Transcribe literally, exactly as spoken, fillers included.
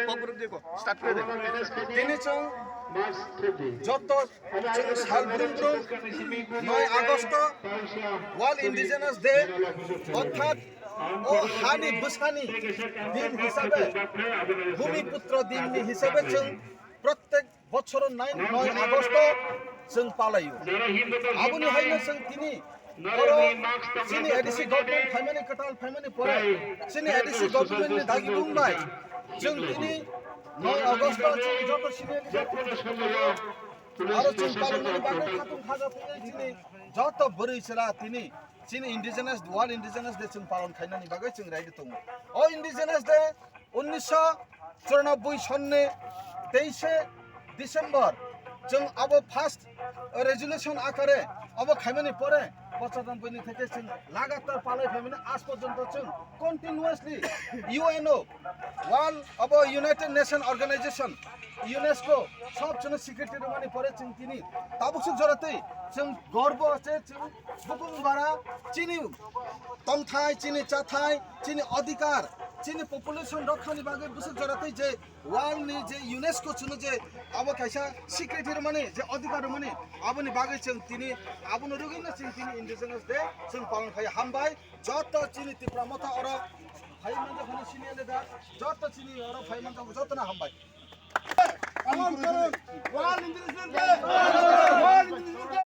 Kokborok diye ko, start kore de. Tini chwng joto chwng sal brum brum noi August World Indigenous Day, orthat o hani bwsani din hisabe, Bhumiputro din ni hisabe chwng prottek bochoro nine, noi August o chwng palaio. Aboni haino chwng tini oro chini A D C government phaimani, kwtal phaimani pore chini A D C government ni dagi bung bai chwng tini noi August o chwng joto senior leader aro chwng palmani bagwi khatung khaja thangwi chini joto bwrwi chwla tini chini Indigenous, World Indigenous Day chwng palon khainani bagwi chwng ready tongo. O Indigenous Day unnisho churanobboi sonni teishe December chwng abo first resolution akare abo khaimani pore pochanobboi ni theke chwng lagatar palai phaimani, aaj porjonto chwng continuously U N O, World abo United Nation Organization, UNESCO sob chwngno secretary rwmani pore chwng tini tabuk swk joratwi chwng gorbo se chwng bukung bara chini tongthai, chini chathai, chini adhikar, chini population rokha ni bagwi bwswk jora tei je world ni je UNESCO chwngno je abo kaisa secretary rwmani, je adhikar rwmani, aboni bagwi chwng tini abono rwgwino chwng tini Indigenous Day chwng palon khai. Hambai joto chini Tipra Motha oro phai manjak hwnwi senior leader, joto chini oro phai manjak jotono hambai. World Indigenous Day! World Indigenous Day!